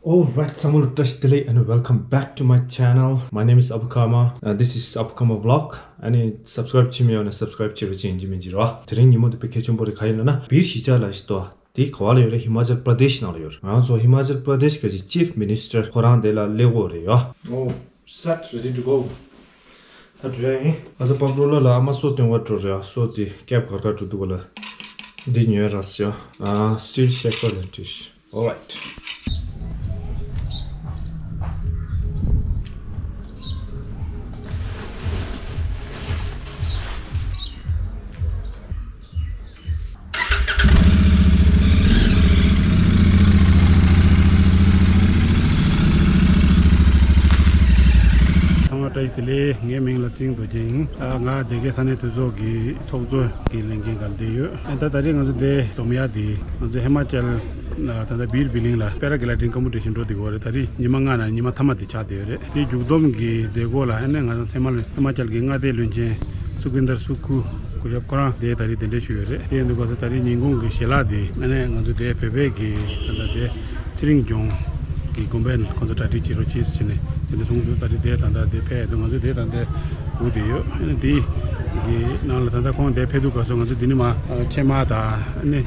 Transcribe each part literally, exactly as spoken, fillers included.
Alright, ཚང་མ་ལ་བཀྲ་ཤིས་བདེ་ལེགས། And welcome back to my channel. My name is Abukama. Uh, this is Abukama vlog. ཨ་ནི་subscribe བྱས་མེད་ཡོད་ན་subscribe བྱེད་རོགས་བྱེད། ཡིན་གཅིག་མིན་གཅིག་རེད་བ། དེ་རིང་ཉིན་མོ་འདི་དཔེ་གལ་ཆེན་པོ་རེད། ག་ཡིན་ལབ་ན་བིར་གཞིས་ཆགས་ལབ་ཞིག་འདུག་དེ་ག་བ་ལ་ཡོད་རེད། ཧི་མ་ཅལ་པྲ་དེཤ་ནང་ལ་ཡོད་རེད། ང་རང་ཚོ་ཧི་མ་ཅལ་པྲ་དེཤ་གི་Chief Minister ཁོ་རང་དེ་ལ་སླེབས་ཡོད་རེད་ཡ། Oh, set, ready to go. ད་འགྲོ་ཡ་ཡིན། ཨ་ཙི་པ་པོ་ལ་ལ་ཨ་མ་སོ་སྟོན་བ་འགྲོ་རེད་ཡ། སོ་དེ་ཁེབ་གར་གར་འགྲོ་འདུག་ག་ལ། འདི་ཉོས་ར་ཟེར་ཡ། ཨ་སིལ་ཤེ་ཀོ་ལེན་ཏིཤ། Alright. ཚང་མ་བཀྲ་ཤིས་བདེ་ལེགས། ངའི་མིང་ལ་ཚེ་རིང་རྡོ་རྗེ་ཡིན། ཨ་ང་སྡེ་དགེ་ས་གནས་འཐུས་ཚོགས་ཀྱི་ཚོགས་གཙོ་གི་ལས་འགན་སྒང་བསྡད་ཡོད། ཨ་ད་ད་རེས་ང་ཚོ་འདིར་འཛོམས་ཡ་དེ་ང་ཚོ་ཧི་མ་ཅལ་ད་ལྟ་བིར་བི་ལིང་ལ་པེ་ར་གི་ལའི་ཌིང་ཀམ་པི་ཊི་ཤན་འགྲོ་བསྡད་ཡོད་རེད། ད་རེས་ཉི་མ་ལྔ་ནང་ཉི་མ་མཐའ་མ་དེ་ཆགས་བསྡད་ཡོད་རེད། དེའི་མཇུག་བསྡོམས་ཀྱི་མཛད་སྒོ་ལ་ཨ་ནི་ང་ཚོ་ཧི་མ་ཧི་མ་ཅལ་གྱི་མངའ་སྡེའི་བློན་ཆེན་སུ་ཀིན་དར་སུ་ཁུ་སྐུ་ཞབས་ཁོ་རང་དེ་ད་རེས་གདན་འདྲེན་ཞུས་ཡོད་རེད། དེ་ཡིན་དུས་སྐབས་སུ་ད་རེས་ཉིན་གུང་གི་ཞལ་ལག་དེ་ཨ་ནི་ང་ཚོ་དེ་བོད་པའི་གི་ད་ལྟ་དེ་ཚེ་རིང་ལྗོངས་ཀྱི་དགོན་པས་ཁོང་ཚོ་གྲ་སྒྲིག་བྱེད་རོགས་བྱེད་ཟེར་ནས་དེ་འདྲ་གསུངས་འདུག་ད་རེས་དེ་ད་ལྟ་དེ་ཕེབས་ཡོད་འདུག་ང་ཚོ་དེ་ད་ལྟ་སྒུག་བསྡད་ཡོད། ཨ་ནི་དེ་གི་ནང་ལ་ད་ལྟ་ཁོང་དེ་ཕེབས་དུས་སྐབས་སུ་ང་ཚོ་དེ་ནས་མར་ཕྱེ་མར་དང་ཨ་ནི་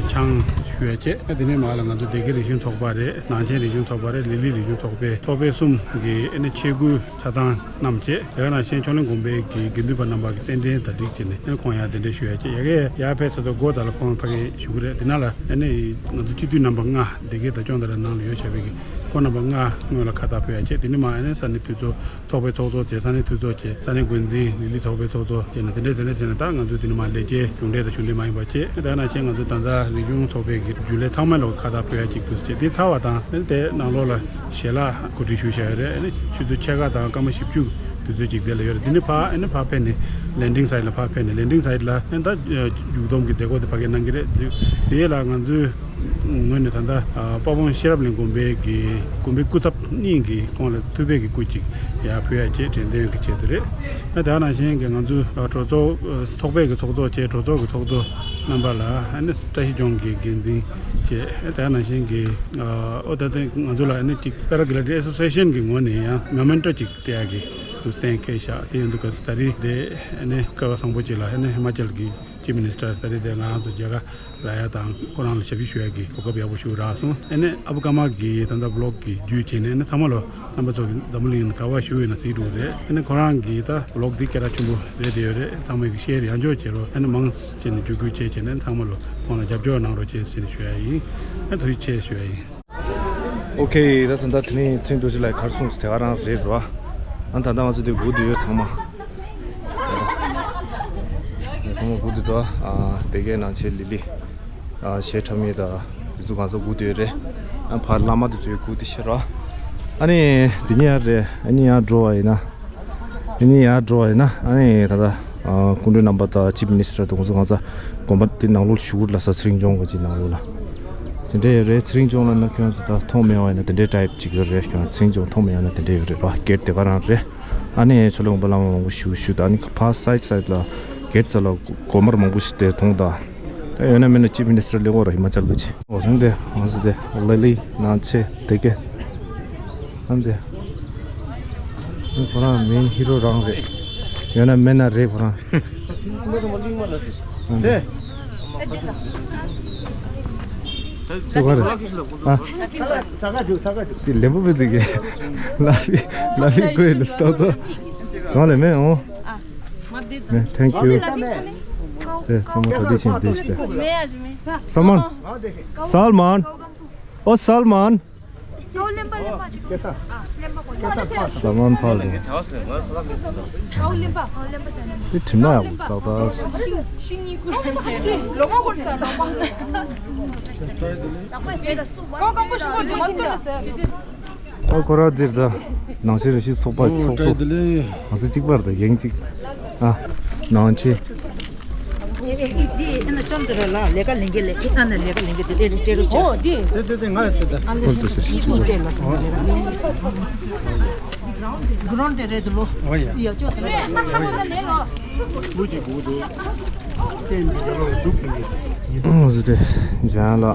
ཆང་ཞུ་ཡ་བྱས། ཨ་དེ་ནས་མར་ལ་ང་ཚོ་སྡེ་དགེ་རིག་གཞུང་ཚོགས་པ་རེད། ནང་ཆེན་རིག་གཞུང་ཚོགས་པ་རེད། ལི་ལི་རིག་གཞུང་ཚོགས་པའི་ཚོགས་པ་གསུམ་གྱི་ཨ་ནི་ཆེད་སྐུ་ཆ་ཚང་རྣམས་བཅས། དེ་ག་ནང་བཞིན་ཕྱོགས་གླིང་དགོན་པའི་གི་དགེ་འདུན་པ་རྣམ་པ་གི་སེར་སྦྲེང་དང་སྒྲིག་བྱས་ནས་ཁོང་ཡང་གདན་འདྲེན་ཞུ་ཡ་བྱས། ཡ་གི་ཡར་ཕེབས་ཚར་དུས་སྒོ་དག་ལ་ཁོང་ཕ་གིར་བཞུགས་ཀྱི་རེད། དེ་ནང་ལ་ཨ་ནི་ང་ཚོ་སྤྱི་འཐུས་རྣམ་པ་ལྔ་སྡེ་དགེ་དང་ཅོང་ཏ་ར་ནང་ལ་ཡོད་བྱས་པའི་གི་ཁོང་རྣམ་པ་ལྔ་སྔོན་ལ་ཁ་བཏགས་ཕུལ་ཡ་བྱས། དེ་ནས་མར་ཨ་ནི་ས་གནས་འཐུས་ཚོགས་ཚོགས་པའི་ཚོགས་གཙོ་བྱས། ས་གནས་འཐུས་ཚོགས་བྱས། ས་གནས་འགོ་འཛིན་ལི་ལི་ཚོགས་པའི་ཚོགས་གཙོ་བྱས་ནས་དེ་འདྲས་དེ་འདྲས་བྱས་ནས་ད་ང་ཚོ་དེ་ནས་མར་ལས་བྱེད་གཞུང་འབྲེལ་དང་གཞུང་འབྲེལ་མ་ཡིན་པ་བྱས། དེ་ནང་བཞིན་ང་ཚོ་ད་ལྟ་རིག་གཞུང་ཚོགས་པའི་གི་རྒྱུན་ལས་ཚང་མ་ལ་ཁ་བཏགས་ཕུལ་ཡ་གཅིག་ཏུ་བྱས། དེ་ཚར་བ་དང་དེ་ནང་ལོགས་ལ་ཞལ་ལག་གོ་སྒྲིག་ཞུས་བཞག་ཡོད་རེད། ཨ་ནི་ཆུ་ཚོད་ཕྱེད་ཀ་དང་སྐར་མ་བཞི་བཅུ་དུས་ཚོད་ཅིག་དེ་ལ་ཡོད་རེད། དེ་ནས་ཕར་ཨ་ནི་ཕར་ཕེབས་ནས་ལེན་ཌིང་སའིཊ་ལ་ཕར་ཕེབས་ནས་ལེན་ཌིང་སའིཊ་ལ་ཨ་ནི་ད་མཇུག་བསྡོམས་ཀྱི་མཛད་སྒོ་དེ་ཕ་གིར་གནང་གི་རེད། དེ་ལ་ང་ཚོའི་ངོས་ནས་ད་ལྟ་དཔལ་སྤུངས་ཤེས་རབ་གླིང་དགོན་པའི་གི་དགོན་པའི་སྐུ་ཚབ་གཉིས་ཀྱིས་ཁོང་ལ་ཐུབ་པའི་གི་སྐུ་ཅིག་ཡར་ཕུལ་ཡ་བྱས། དྲན་རྟེན་གྱི་ཆེད་དུ་རེད། ཨ་དེ་ནང་བཞིན་གྱི་ང་ཚོའི་གྲོས་ཚོགས་ཚོགས་པའི་གི་ཚོགས་གཙོ་བྱས། གྲོས་ཚོགས་ཀྱི་ཚོགས་གཙོ་རྣམ་པ་ལ་ཨ་ནི་བཀྲ་ཤིས་ལྗོངས་ཀྱི་འགན་འཛིན་བྱས། ཨ་དེ་ནང་བཞིན་གྱི་ཨོ་ད་ལྟ་ང་ཚོ་ལ་ཨ་ནི་ཅིག་པེ་ར་གི་ལའི་ཌིང་ཨེ་སོ་སི་ཨེ་ཤན་གྱི་ངོས་ནས་ཡང་མོ་མེན་ཊོ་ཅིག་སྟེར་ཡ་གི་དུ་གཏན་འཁེལ་བཞག་དེ་ཡིན་དུས་སྐབས་སུ་ད་རེས་དེ་ཨ་ནི་སྐལ་བ་བཟང་པོ་ཅིག་ལ་ཨ་ནི་ཧི་མ་ཅལ་གྱི་ཅིབ་མི་ནི་སི་ཊར་ད་རེས་དེ་ང་རང་ཚོ་མཇལ་ཁ་རག་ཡ་དང་ཁོ་རང་ལ་ཞབས་ཕྱི་ཞུ་ཡ་གི་གོ་སྐབས་ཡག་པོ་ཞིག་རག་སོང་། ཨ་ནི་ཨ་བུ་ཀརྨ་གི་ད་ལྟ་བི་ལོག་གི་བརྒྱུད་བྱས་ནས་ཨ་ནི་ཚང་མ་ལོ་རྣམ་པ་ཚོ་གི་འཛམ་བུ་གླིང་ནང་ག་བ་བཞུགས་ཡོད་ན་གཟིགས་འགྲོ་གི་རེད། ཨ་ནི་ཁོ་རང་གི་ད་བི་ལོག་འདི་སྐད་གྲགས་ཆེན་པོ་རེད་བསྡད་ཡོད་རེད། ཚང་མས་གི་ཤེར་ཡང་འཇོག་བྱེད་རོགས། ཨ་ནི་མང་ཙམ་བྱས་ནས་བརྒྱུད་སྐུལ་བྱས་བྱས་ནས་ཚང་མ་ལོ་ཁོང་ལ་རྒྱབ་སྐྱོར་གནང་རོགས་བྱས་ཟེར་ནས་ཞུ་ཡ་ཡིན། ཨ་ཐུགས་རྗེ་ཆེ་ཞུ་ཡ་ཡིན། ཨོ་ཁེ། ད་ད་ལྟ་དེ་ནས་ཚེ་རིང་རྡོ་རྗེ་ལགས་ག་རེ་གསུངས་སོང་དེ་ག་རང་རེད་རོ། ཨ་ད་ལྟ་ང་ཚོ་དེ་སྒུག་བསྡད་ཡོད་ཚང་མ། ཚང་མ་སྒུག་བསྡད་འདུག་ཨ་སྡེ་དགེ་ནང་ཆེན་ལི་ལི། ཨ་གཞས་འཁྲབ་མཁན་དང་དེ་ཚོ་གང་ས་སྒུག་བསྡད་ཡོད་རེད། ཨ་ཕར་བླ་མ་དེ་ཚོ་ཡང་སྒུག་བསྡད་ཤག་རོ། ཨ་ནི་དེ་ནས་ཡར་རེད། ཨ་ནི་ཡར་འགྲོ་བ་ཡིན་ན། དེ་ནས་ཡར་འགྲོ་བ་ཡིན་ན་ཨ་ནི་ད་ལྟ་ཨ་སྐུ་མགྲོན་རྣམ་པ་དང་ཅིབ་མི་ནི་སི་ཊར་དང་ཁོང་ཚོ་གང་ས་དགོན་པ་དེ་ནང་ལོགས་ལ་བཞུགས་ལ་ས་ཚེ་རིང་ལྗོངས་ག་ཅིག་ནང་ལོགས་ལ། དེ་འདྲ་ཡོད་རེད། ཚེ་རིང་ལྗོངས་ལ་ན་ཁྱོད་ཚོ་ད་མཐོང་མེད་པ་ཡིན་ན་དེ་འདྲའི་ཊའིབ་ཅིག་ཡོད་རེད། ཁྱོད་ཚེ་རིང་ལྗོངས་མཐོང་མེད་ཡ་ན་དེ་འདྲ་ཡོད་རེད་ར། གེ་ཊི་དེ་ག་རང་རེད། ཨ་ནི་ཆོས་ལུང་པ་བླ་མ་མང་པོ་ཞིག་བཞུགས་འདུག་ཨ་ནི་ཕར་སའིཌ་སའིཌ་ལ་གེ་ཊི་རྩ་ལ་སྒོ་དམར་མང་པོ་ཞིག་དེ་མཐོང་དང་། ད་ཡོད་ན་མེད་ན་ཅིབ་མི་ནི་སི་ཊར་སླེབས་ཀྱི་ཡོད་རེད་ཧི་མ་ཅལ་གྱི། འོ་ཧན་དེ་ང་ཚོ་དེ་ལི་ལི་ནང་ཆེན་སྡེ་དགེ། ཨ་ནི་དེ་ཁོ་རང་མེན་ཧི་རོ་རང་རེད། ཡོད་ན་མེད་ན་རེད་ཁོ་རང་། ཨ་ནི་དེ། ཚུགས་ཁ་རེད། ཨ། དེ་ལེན་པོ་བུ་དེ་གི། ལ་ལི་ལ་ལི་གོས་ལ་སྟོད་དོ། ཞང་ལེ་མེ་འོ། མེ། Thank you། དེ་ཚང་མ་ད་དེ་ཕྱིན་བསྡད་ཤི་ཏེ། Salmon། Salmon། Oh, Salmon། ཀའོ་ལེན་པ་ལེན་པ་ཅིག་ཀེ་ས། ཨ་ལེན་པ་ཀོ་ལེན་པ། Salmon ཕར་ལེན། ཀའོ་ལེན་པ་ཀའོ་ལེན་པ་ཟེར་ནས། དེ་དྲི་མ་ཡག་པོ་ཏག་ཏག་ཤིང་ཤིང་གཉིས་ཀུན་ལོ་མ་གོར་ས་ལོ་མ། ཀའོ་ཀམ་པོ་ཤིང་གོ་དེ་མ་ཏོ་ལ་ཟེར། ཨ་ཁོ་ར་འདིར་ད་ནང་ཆེན་རིག་གཞུང་ཚོགས་པ་ཚོགས་གཙོ། ང་ཚོ་གཅིག་པར་ད་ཡང་གཅིག་ཨ་ནང་ཆེན། ཨེ་ཨེ་ཨེ་འདི་ཨེ་ན་ཅོང་དེ་ར་ལ་ལས་ཀ་ལེན་གི་ལས་ཨེ་ཨ་ན་ལས་ཀ་ལེན་གི་དེ་ལས་རིགས་སྤྲད་རོགས་བྱས། ཨོ་དེ། དེ་དེ་དེ་ང་ལ་ཚོད་ད། ཨ་ལས་ཤི་ཡི་ཀུ་སྤྲད་ལ་སོང་ལས་ཀ་ལེན། གུ་རོན་དེ་རེད་དུ་ལོ། ཨོ་ཡ། ཡ་ཅོ་ད་ལ། ལུ་ཅི་གུ་དུ། ཏེན་དེ་ར་ལ་དུ་ཕིན་གི། ཨང་ཟི་དེ་ཇན་ལ།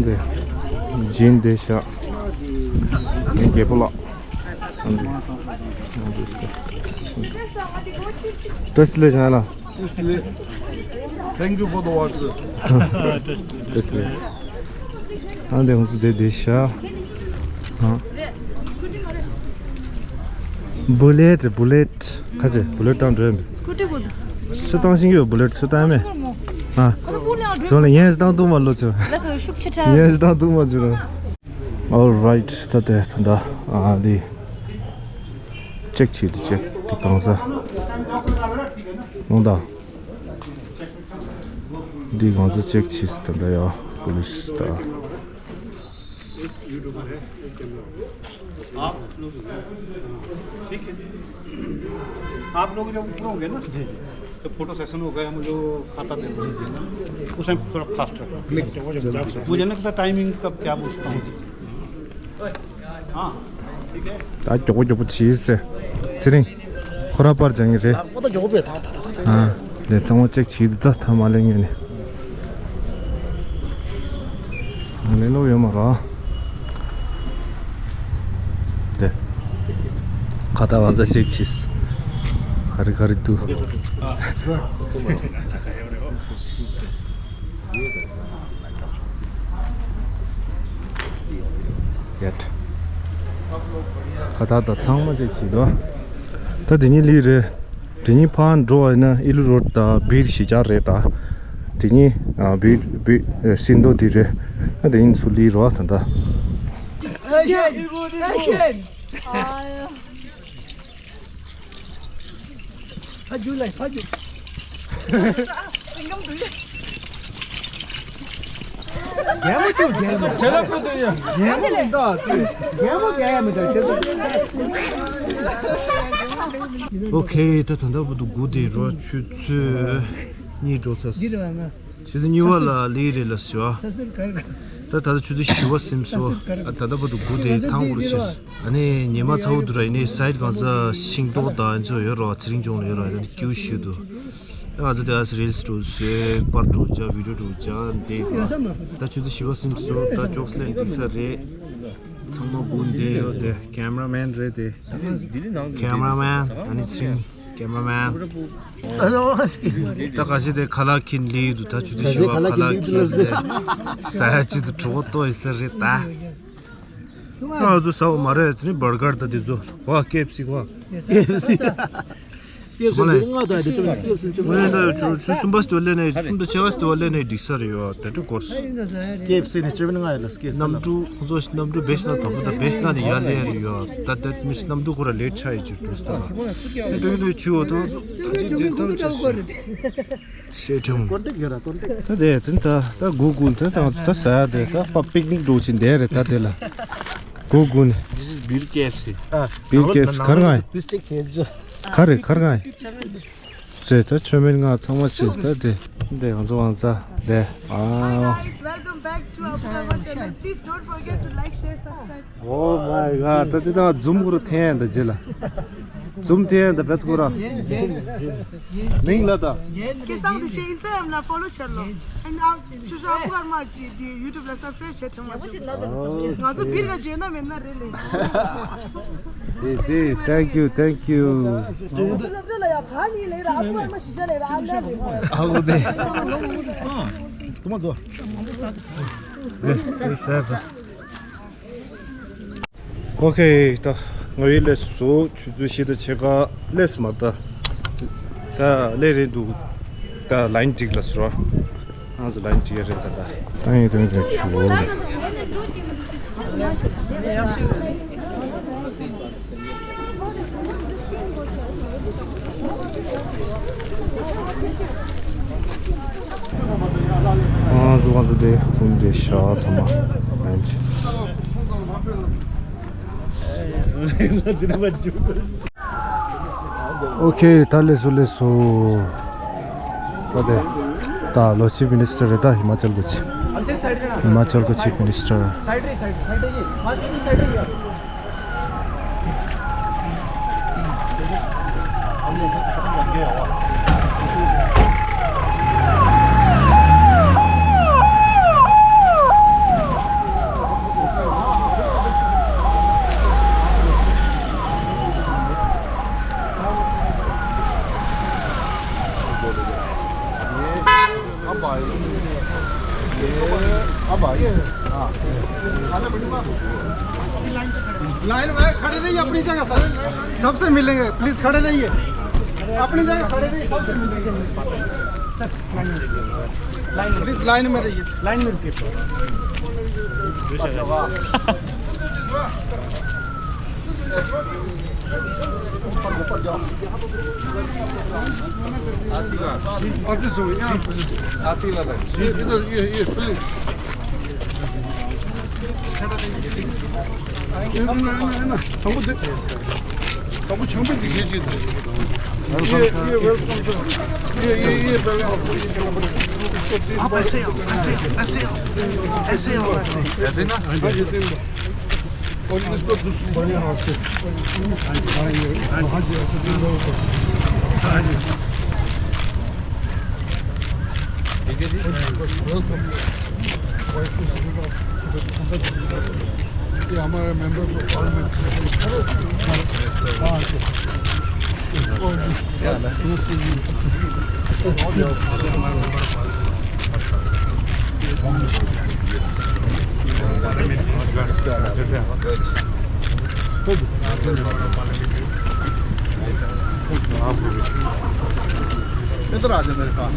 འདི་ཇིན་དེ་ཤ་རྒྱལ་པོ་ལགས། འདི་བཀྲ་ཤིས་བདེ་ལེགས་བྱང་ལ། Thank you for the water. བཀྲ་ཤིས་བདེ་ལེགས། ཨ་འདི་ང་ཚོ་དེ་དེ་ཤ། ཨ། བུ་ལེད་བུ་ལེད། ཁ་ཆེ་བུ་ལེད་བཏང་འགྲོ་ཡ་མི། སྐུ་ཊི་གོ། སུ་བཏང་ཤེས་ཀྱི་ཡོད་བུ་ལེད་སུ་བཏང་མེད། ཨ། ཁོ་ལ་བུ་ལེད་འགྲོ། ཞོར་ལ་ཡན་བཏང་ཐུབ་མ་ལོ་ཆོ། ལགས་སོ་ཤུགས་ཆེ་ཕྲ། ཡན་བཏང་ཐུབ་མ་བྱུང་ར། Alright ད་དེ་ད་ད་ཨ་འདི་ཅེག་བྱེད་དུ་ཅེག་དེ་གང་ས་ལོང་ད། འདི་གང་ས་ཅེག་བྱེད་སུ་ད་ད་ཡ་པོ་ལིས་ད། आप लोग जब पूरा होंगे ना, जी जी, तो photo session होगा, हम जो खाता देंगे, जी जी, उस टाइम थोड़ा फास्ट रखो। मुझे नहीं पता टाइमिंग कब क्या पूछता हूँ। हाँ, ठीक है। ད་མགྱོགས་པོ་མགྱོགས་པོ་བྱེད་ཟེར། ཚེ་རིང་། ཁོ་ར་པར་སྦྱང་གི་རེད། ཨ་ཁོ་ད་མགྱོགས་པོ་ཕེབས་ད་ད་ད། ཨ། ལས་ཚང་མ་ཅེག་བྱེད་དུ་ད་ཐ་མ་ལེན་ངེས་ནས། ང་ལེན་ལོག་ཡོད་མ་རེད། དེ། ཁ་ད་ཝང་ཙ་ཅེག་བྱེད། ག་རེ་ག་རེ་འདུག་ཡ། ཁ་ད་ད་ཚང་མ་ཅེག་བྱེད་དོ། ད་དེ་གཉིས་ལི་རེད། དེ་གཉིས་ཕར་འགྲོ་བ་ཡིན་ན་ཨི་ལུ་རོ་ཌི་དང་བིར་གཞིས་ཆགས་རེད་ད། དེ་གཉིས་ཨ་བིར་བིར་ཨ་སིན་དོ་དེ་རེད། ཨ་དེ་གཉིས་སུ་ལི་རོ་ད་ད། Action! Action! ཕ་རྒྱུག་ལ་ཕ་རྒྱུག་རྒྱལ་མོ་ཅུ་རྒྱལ་མོ། རྒྱལ་མོ་མི་འདུག་རྒྱལ་མོ་རྒྱལ་ཡ་མི་འདུག་ཨོ་ཁེ། ད་ད་ལྟ་བར་དུ་སྒུག་བསྡད་རོགས། ཆུ་ཚོད་གཉིས་འགྲོ་ཚར། འདི་རེད་བ་ང་། ཆུ་ཚོད་གཉིས་པ་ལ་ལི་རེད་ལ་ཟེར་བ། ད་ལྟ་ཆུ་ཚོད་བཞི་པ་ཟིན་སོང་། ད་ལྟ་བར་དུ་སྒུག་བསྡད་ཐང་འུར་ཆེ། ཨ་ནི་ཉི་མ་ཚ་བོ་འདུག་ར། ཡིན་ནའི་སའིཌ་གང་ཚ་ཤིང་ཏོག་དང་ཨ་ཚོ་ཡོད་རོགས། ཚེ་རིང་ལྗོངས་ལ་ཡོད་རོགས། ཨ་ནི་སྐྱིད་པོ་ཞིག་འདུག་ང་ཚོ་དེ་ཨ་སི་རིལ་སི་འགྲོ་བཟོས། པར་འགྲོ་བྱ། བི་ཌིའོ་འགྲོ་བྱ། འདི་ད་ཆུ་ཚོད་བཞི་པ་ཟིན་སོང་། ད་ཅོག་སི་ལེན་འགྲིག་ས་རེད། ཚང་མ་སྒུག་བསྡད་ཡོད་དེ། ཀེམ་ར་མེན་རེད་དེ། ཀེམ་ར་མེན་ད་ནི་ཚེ་རིང་། ཀེམ་ར་མེན། ད་ག་ཞིག་དེ་ཁ་ལག་ཁྱེར་ལི་འདུག་ད་ཆུ་ཚོད་བཞི་པ་ཁ་ལག་ཁྱེར་ལི་དེ། ས་ཡ་གཅིག་ཏུ་གྲོད་ཁོག་ལྟོགས་ཡོད་ས་རེད་ད། ང་ཚོ་ཟ་བ་མ་རེད། དེ་ནི་བར་གར་དང་དེ་ཚོ། ཝ་ཀེ་ཨེཕ་སི་ཝ། ཀེ་ཨེཕ་སི། ཀེ་ཨེཕ་སི་ང་དང་དེ་ཚོ་ཀེ་ཨེཕ་སི་ཅུང་། ང་ད་ཆུ་ཆུ་གསུམ་པ་སྟོད་ལེ་ནས་གསུམ་དང་ཆེ་བ་སྟོད་ལེ་ནས་འགྲིག་ས་རེད་ཡོད། དེ་འདྲ་སྐོར། ཀེ་ཨེཕ་སི་ནས་ཆེ་བ་ནི་ང་ཡོད་ལ་སྐད་གནམ་གྲུ་ཁོང་ཚོ་གནམ་གྲུ་བེ་ཤི་ན་དོག་པོ་དང་བེ་ཤི་ན་ནས་ཡར་ལེ་རེད་ཡོད། ད་དེ་མི་གནམ་གྲུ་ཁོ་ར་ལེ་ཆ་ཡི་ཅིག་འགྲོ་ས་ད་ལ། དེ་དུས་དུས་ཆུ་འོ་ཐང་ཚོ་ད་ཅི་དེ་ཐང་ཆ་ཤེས་ཁྲིམས། ཀོན་ཊེག་ཡོད་ར་ཀོན་ཊེག་ད་དེ་དེ་ད་ད་སྒུག་སྒུག་དེ་ད་ད་ཟ་དེ་ད་པ་པིག་ནིག་འགྲོ་ཕྱིན་དེ་རེད་ད་དེ་ལ། སྒུག་སྒུག་ནས། This is big K F C. ཨ། Big K F C གར་ང་ཡི། This check change. གར་གར་ང་ཡི། ཟེ་ད་ཆོས་མེད་ང་ཚང་མ་ཆེ་ད་དེ། དེ་ང་ཚོ་ཝང་ཙ་དེ། Hi ཨ། Guys, welcome back to our channel. Please don't forget to like, share, subscribe. Oh my god. ད་དེ་ད་ཛུམ་ཁོ་ར་འཐེན་ད་རྗེས་ལ། ཛུམ་འཐེན་ད་བེད་ཁོ་ར། མིང་ལ་ད། ཁེ་སང་དེ་ཤེས་ཨིན་སི་ཊ་གྷ་རམ་ལ་ཕོ་ལོ་བྱེད་ལོ། ཨ་ནི་ཨ་ཆུ་ཤོག་ཨ་ཁུ་ཀརྨ་ཅི་དེ་ཡུ་ཊུབ་ལ་སབ་སི་ཀ་རེབ་བྱེད་ཐུབ་མ་བྱུང་། ང་ཚོ་བིར་ག་བྱོས་ན་མེད་ན་རེད་ལེ། དེ་དེ། Thank you, thank you. ང་ཚོ་སློབ་གྲྭ་ལ་ཡང་ག་ནི་ལེ་ར་ཨ་ཁུ་ཀརྨ་གཞིས་ཆགས་ལེ་ར་ཨ་ལ་ལེ། ཨ་ཁུ་དེ། དུ་མ་ཛོ། དེ་དེ་ཟེར་ད། ཨོ་ཁེ། ད་ང་ཡི་ལས་སུ་ཆུ་ཚོད་བཞི་དང་ཕྱེད་ཀ་ལས་མ་ད། ད་ལས་རེད་འདུག་ད་ལ་ཡིན་འགྲིག་ལ་སོ། ང་ཚོ་ལ་ཡིན་འགྲིག་ཡ་རེད་ད་ད། ད་ཡིན་ད་ཡིན་ཆུ་བོ་རེད། ང་ཚོ་ང་ཚོ་དེ་ཀུན་དེ་ཤ་ཚང་མ་ལ་ཡིན་ཆེ། ཨོ་ཁེ། ད་ལེ་སོ་ལེ་སོ། ད་དེ་ད་ལོ་ཆིབ་མི་ནི་སི་ཊར་རེད་ད། ཧི་མ་ཅལ་གི་ཆིབ། ཧི་མ་ཅལ་གི་ཆིབ་མི་ནི་སི་ཊར། अब आइए। हाँ। लाइन में खड़े रहिए अपनी जगह, सर। सबसे मिलेंगे, प्लीज खड़े रहिए। अपनी जगह खड़े रहिए, सबसे मिलेंगे। सर, लाइन में। प्लीज लाइन में रहिए। लाइन में रुकिए। ऊपर, ऊपर जाओ। आती वाला। आती वाला। ये इधर, ये, ये, प्लीज। ये ना, ना, ना, ना। हमको दे, हमको छमड़ी दिखिए जी। ये, ये वेलकम सर। ये, ये, ये पहले आपको ये करना पड़ेगा। इसको प्लीज आप ऐसे आओ, ऐसे, ऐसे आओ, ऐसे आओ, ऐसे। ऐसे ना? हाँ, ये तीन बार। और इसको दूसरी बढ़िया हाथ से। हाँ जी, हाँ जी, ऐसे तीन बार ऊपर। हाँ जी। ठीक है जी। वेलकम। ये हमारे मेंबर ऑफ पार्लियामेंट। हाँ जी। इधर आ जाओ मेरे पास।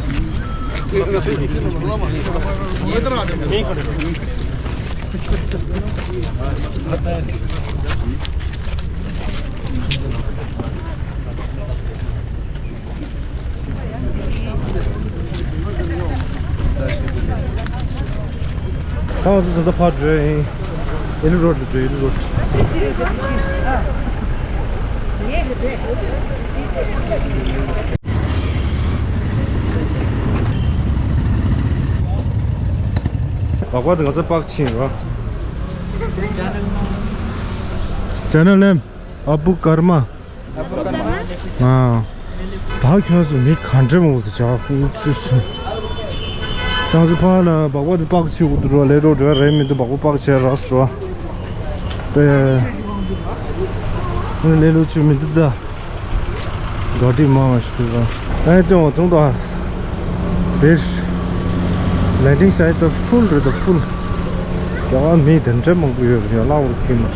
इधर आ जाओ मेरे पास। ད་ང་ཚོ་ད་ལྟ་ཕར་འགྲོ་ཡིན། ཨེ་ལི་རོཌ་ལ་འགྲོ། ཨེ་ལི་རོཌ། སྦག་སྦག་དེ་ང་ཚོ་པག་ཕྱིན་རོ། ཅེ་ནལ་ནེམ། ཨ་བུ་ཀརྨ། ཨ། ད་ཁྱོད་ཚོ་མི་ག་འདྲ་མང་པོ་འདུག་ཇག་ཁུག་ཆུ་སུ། ད་ང་ཚོ་ཕར་ལ་སྦག་སྦག་དེ་པག་ཕྱིན་འདུག་རོ། ལེ་རོ་འགྲོ་རེད་མི་འདུག་སྦག་སྦག་པག་ཕྱིན་རག་སོ། ཨེ། ལེ་ལོ་ཆུ་མི་འདུག་ད། ག་དྲི་མང་བ་ཞིག་འདུག་ར། ད་ཡིན་དུས་འོ་ཐུང་དང་། དེར། ལེན་ཌིང་སའེ་ཊི་ཕུལ་རེད་ད་ཕུལ། རྒྱ་གར་མི་དེ་འདྲ་མང་པོ་ཡོད་རེད། ཡང་གླ་བོར་ཁྱིམ་མ་རེད།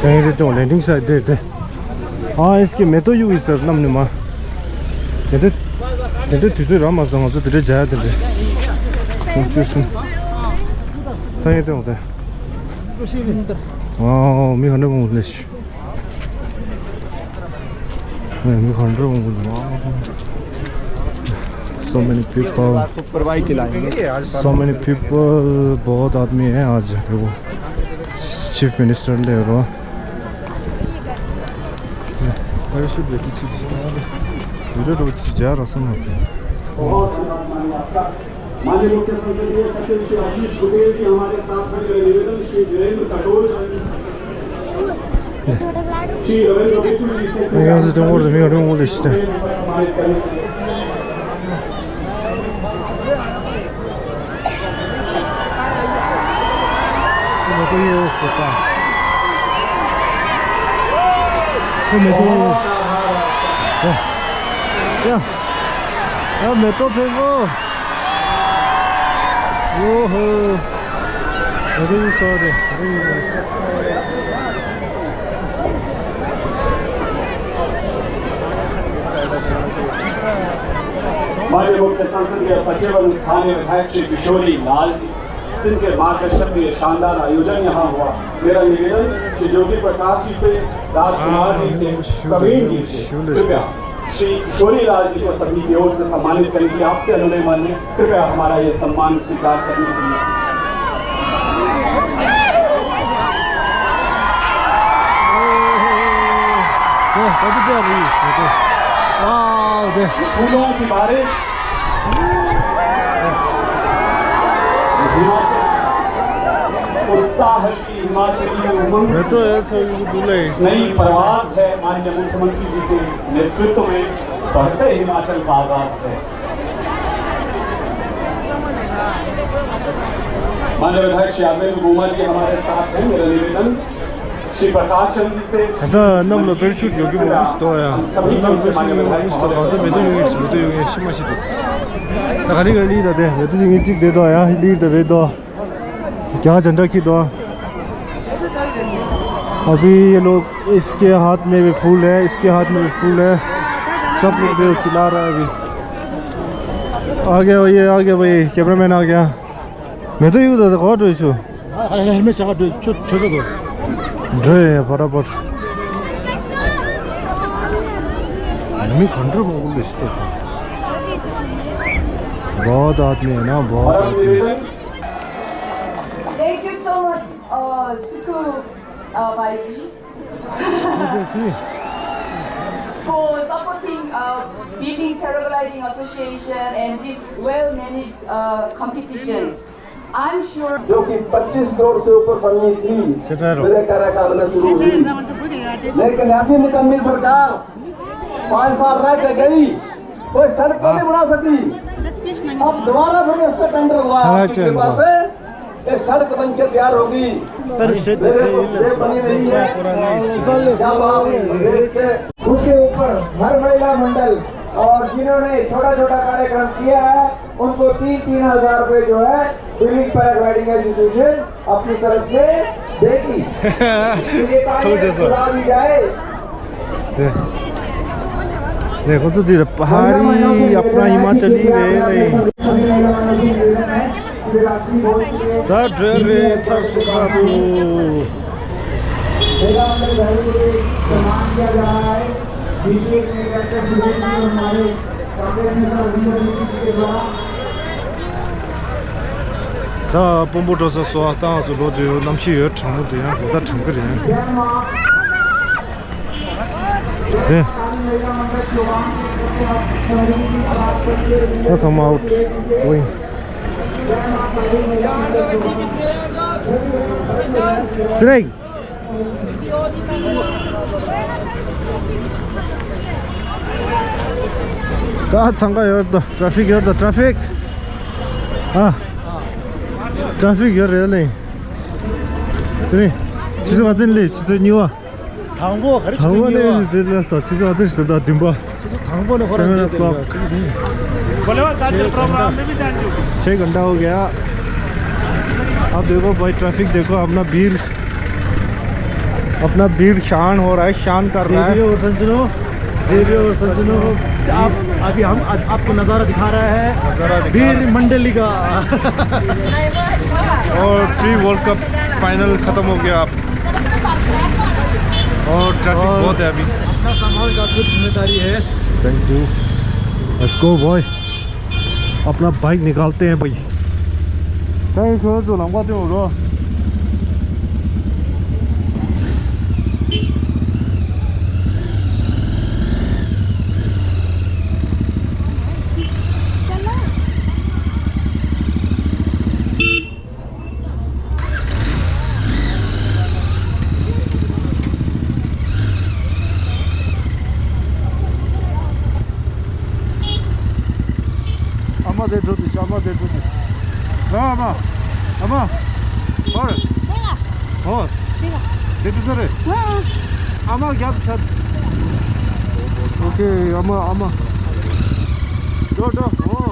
ཨེ་རེད་དོ། ལེན་ཌིང་སའེ་ཊི་དེ་དེ། ཨ་ཨེས་ཀེ་མེ་ཏོག་གཡུག་ཡིན་ཟེར་གནམ་ནས་མར། དེ་འདྲ། དེ་འདྲ་དུས་ཚོད་རག་མ་སོང་། ང་ཚོ་དེ་འདྲ་མཇལ་ཡ་དེ་འདྲ། ཁོང་བཅུ་གསུམ། ཐ་སྙད་དེ་འོ་དེ། ཨ་མི་ག་འདྲ་མང་པོ་སླེབས་ཤག་ཨ་མི་ག་འདྲ་མང་པོ་འདུག So many people. So many people. बहुत आदमी है आज। देखो, चीफ मिनिस्टर ले रहा। अरे शुभ देखी चीज। वीडियो तो चीज जा रहा सुन। बहुत धन्यवाद माननीय आपका। माननीय मुख्य संसदीय सचिव श्री आशीष कुटेल जी हमारे साथ हैं। मेरा निवेदन श्री वीरेंद्र कटोच। श्री रविंद्र बिट्टू जी से ཡང་སྲིད་དུ་ངོར་དུ་མི་ཡང་རིང་ངོ་ལས་ཤི་སྟེ། ཁོ་མེ་ཏོག་ཡོད་ཟེར་པ། ཁོ་མེ་ཏོག་ཡོད་ཟེར། ཡ། ཡ། ཡ་མེ་ཏོག་ཕེབས་གོ། ཨོ་ཧོ། ཨ་རིང་སོ་རེ། ཨ་རིང་། माननीय मुख्य संसदीय सचिव एवं स्थानीय विधायक श्री किशोरी लाल जी, जिनके मार्गदर्शन में ये शानदार आयोजन यहाँ हुआ। मेरा निवेदन श्री ज्योति प्रकाश जी से, राजकुमार जी से, प्रवीण जी से, कृपया श्री किशोरी लाल जी को सभी की ओर से सम्मानित करने की आपसे अनुनय मान्य। कृपया हमारा ये सम्मान स्वीकार करने के लिए। फूलों की बारिश। हिमाचल, उत्साह की हिमाचली उमंग। नई परवाज है माननीय मुख्यमंत्री जी के नेतृत्व में। बढ़ते हिमाचल का आगाज है। माननीय विधायक श्री यादवेंद्र गोमा जी हमारे साथ हैं। मेरा निवेदन, श्री प्रकाश चंद जी से ད་ལྟ་གནམ་ལ་པེ་ར་ཤུཊ་ཡོད་ཀྱི་མང་པོ་ཞིག་འདུག་ཡ། གནམ་ལ་པེ་ར་ཤུཊ་ཡོད་མང་པོ་ཞིག་འདུག་གང་ཚོད་མེ་ཏོག་ཡོད་ཀྱི་མེ་ཏོག་ཡོད་ཀྱི་ཤི་མ་ཤི་འདུག་ད་ག་ལེ་ག་ལེ་ད་དེ་མེ་ཏོག་ཅིག་ངེད་ཅིག་བསྡད་འདུག་ཡ། ལིར་ད་བསྡད་འདུག་ཀྱང་ཇན་ཌ་ཁྱེར་འདུག अभी ये लोग इसके हाथ में भी फूल है, इसके हाथ में भी फूल है, सब लोग जो चिल्ला रहा है अभी। आ गया भाई, आ गया भाई, कैमरामैन आ गया। मैं तो यूं था, कौन रही छू? हेलमेट चका दो, छो छो दो। ड्रे है फटाफट। मी खंडर में बोल रही तो। बहुत आदमी है ना, बहुत आदमी। Thank you so much, uh, Suku, uh, Baiji, for supporting, uh, Building Paragliding Association and this well-managed, uh, competition. I'm sure जो कि पच्चीस करोड़ से ऊपर बननी थी, सेठ राय राव। मेरे कार्यकाल में शुरू हुई, लेकिन ऐसी निकम्मी सरकार पाँच साल रह के गई, कोई सड़क तो नहीं बना सकी। अब दोबारा फिर इस पे टेंडर हुआ, आपकी कृपा से एक सड़क बन के तैयार होगी। सर, मेरे को ये बनी नहीं है। जब आप उसके ऊपर हर महिला मंडल और जिन्होंने छोटा छोटा कार्यक्रम किया है, उनको तीन तीन हजार रुपए जो है, व्हीलिंग पैराग्लाइडिंग एसोसिएशन अपनी तरफ से देगी। तो ये तालियां बजा दी जाए। देखो तो जी, पहाड़ी अपना हिमाचली वे नहीं। ད་འགྲོ་རེད། ཚར་སོང་། ཚར་སོང་། ད་དཔོན་པོ་འགྲོ་ས་སོ་ཨ་ཏང་ཚོ་ལོ་དེ་ཡོད། གནམ་གཤིས་ཡོད། གྲང་མོ་དེ་ཡང་ལོ་ད་གྲང་གི་རེད། དེ་ད་ཚང་མ་out going. Snake. ད་འཚང་ཁ་ཡོད་ད། ཊ་ཕིག་ཡོད་ད། ཊ་ཕིག་ཨ། ཊ་ཕིག་ཡོད་རེད་ལེ། སི་རི། ཆུ་ཚོད་ག་ཚོད་ལེ། ཆུ་ཚོད་གཉིས་པ། དང་པོ་ག་རེ། དང་པོ་ནས་དེ་ལ་ས་ཆུ་ཚོད་ག་ཚོད་ཞིག་ད། བདུན་པ། ཆུ་ཚོད་དང་པོ་ནས་ཁོ་རང་seven o'clock. छह घंटा हो गया। अब देखो भाई, ट्रैफिक देखो, अपना बीर, अपना बीर शान हो रहा है, शान कर रहा है। देवियों और सज्जनों, देवियों और सज्जनों, आप, अभी हम आज आपको नज़ारा दिखा रहा है नज़ारा दिखा रहा है। बीर मंडली का। और प्री वर्ल्ड कप फाइनल खत्म हो गया। और ट्रैफिक और बहुत है अभी। अपना सामान का खुद जिम्मेदारी है। Thank you. Let's go, boy. अपना बाइक निकालते हैं भाई। Thank you. ཨ་མ་དེ་འགྲོ་དུས། ཨ་མ་དེ་འགྲོ་དུས། ཨ་མ། ཨ་མ། ཧོར། ཧོར། དེ་དུས་ས་རེད། ཨ་མ་རྒྱབ་ཆ། ཨོ་ཁེ། ཨ་མ། ཨ་མ། འགྲོ་འགྲོ། ཧོར།